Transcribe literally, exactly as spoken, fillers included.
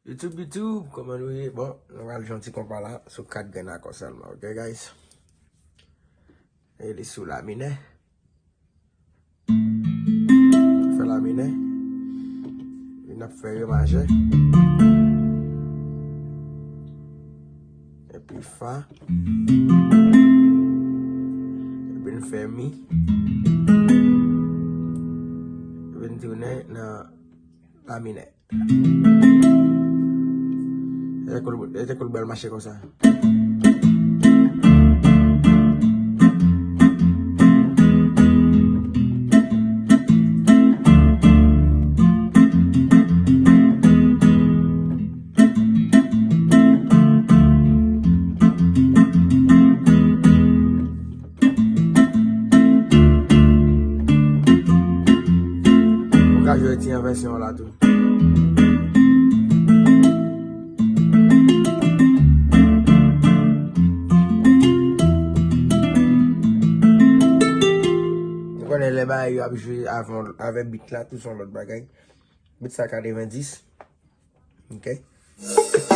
YouTube, YouTube, kòman nou ye? Bon, nou pral jwe yon ti konpa la sou kat grenn akò sèlman, ok, guys? E li sou la minè. Fè la minè. Li n ap fè re majè. Epi fa. Epi n fè mi. Epi n tounen nan la minè. E te kou l, e te kou l bèl mache konsa. Ou ka jwe ti an vèsyon la tou. Nou konnen lè bagay yo ap jwe avè, avè beat la, tou se yon lòt bagay. Beat sa katrevenndis. Ok.